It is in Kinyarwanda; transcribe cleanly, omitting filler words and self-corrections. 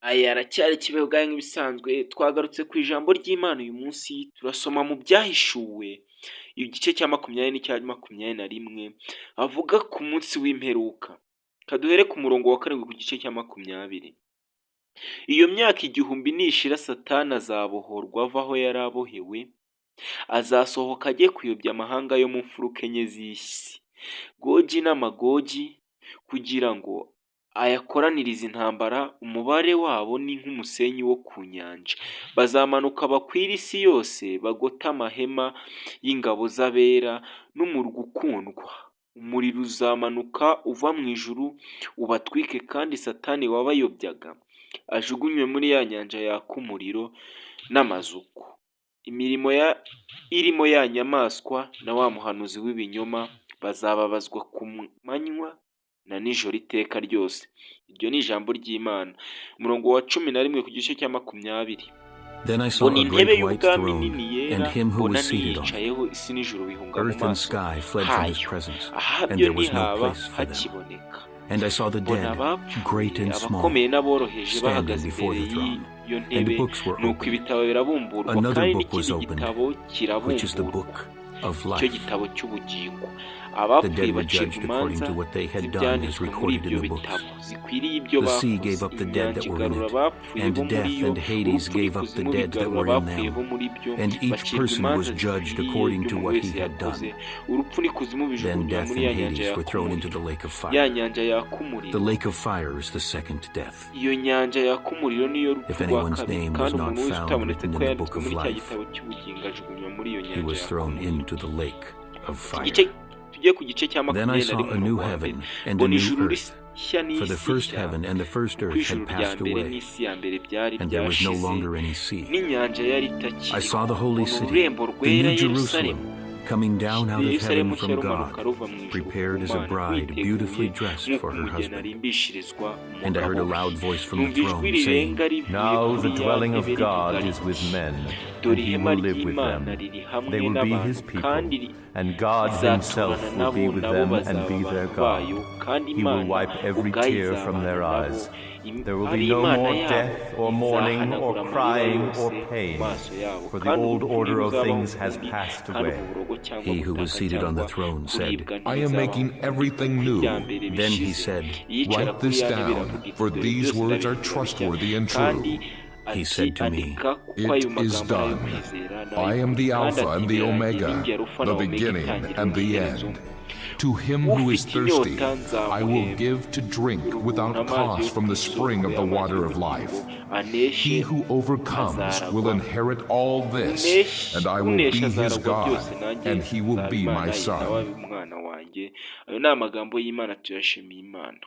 Aya aracyari Kibeho nk'ibisanzwe. Twagarutse ku ijambo ry'Imana. Uyu munsi turasoma mu Byahishuwe igice cya 20 n'icya 21, avuga ku munsi w'imperuka. Kaduhere ku murongo wa 7 ku gice cya 20. Iyo myaka 1000 nishira, Satani azabohorwa ava aho yari abohewe, azasohoka ajye kuyobya amahanga yo mu mfuruka enye z'isi, Gogi na Magogi, kugira ngo ayakoranirize intambara. Umubare wabo ni nk'umusenyi wo ku nyanja. Bazamanuka bakwire isi yose, bagote amahema y'ingabo z'abera n'umurwa ukundwa. Umuriro uzamanuka uva mu ijuru ubatwike, kandi Satani wabayobyaga ajugunywe muri ya nyanja yaka umuriro n'amazuku, imirimo irimo ya nyamaswa na wa muhanuzi w'ibinyoma. Bazababazwa ku manywa na nijoro iteka ryose. Iryo ni ijambo ry'Imana. Umurongo wa 11 ku gice cya 20. Mbona intebe y'ubwami nini yera, mbona n'iyicayeho, isi n'ijuru bihunga mu maso hayo, ahabyo ntihaba hakiboneka. Mbona abapfuye, abakomeye n'aboroheje, bahagaze imbere y'iyo ntebe, nuko ibitabo birabumburwa, kandi n'ikindi gitabo kirabumburwa, icyo gitabo cy'ubugingo. Abapfuye bacirwa imanza z'ibyanditswe muri ibyo bitabo zikwiriye ibyo bakoze. Inyanja igarura abapfuye bo muri yo, urupfu n'ikuzimu bigarura abapfuye bo muri byo, bacirwa imanza zikwiriye ibyo umuntu wese yakoze. Urupfu n'ikuzimu bijugunywa muri ya nyanja yaka umuriro, ya nyanja yaka umuriro. Iyo nyanja yaka umuriro niyo rupfu rwa kabiri, kandi umuntu wese utabonetse ko yanditswe muri cya gitabo cy'ubugingo ajugunywa muri iyo nyanja yaka umuriro. Tujye ku gice cya 21, umurongo wa mbere. Mbona ijuru rishya n'isi nshya, kuko ijuru rya mbere n'isi ya mbere byari byashize, n'inyanja yari itakiriho. Mbona ururembo rwera, Yerusalemu coming down out of heaven from God, prepared as a bride beautifully dressed for her husband. And I heard a loud voice from the throne saying, Now the dwelling of God is with men, and he will live with them. They will be his people, and God himself will be with them and be their God. He will wipe every tear from their eyes. There will be no more death or mourning or crying or pain, for the old order of things has passed away. He who was seated on the throne said, I am making everything new. Then he said, Write this down, for these words are trustworthy and true. He said to me, It is done. I am the Alpha and the Omega, the beginning and the end. To him who is thirsty, I will give to drink without cost from the spring of the water of life. He who overcomes will inherit all this, and I will be his God, and he will be my son. Ayo ni amagambo y'Imana, tuyashimiye Imana.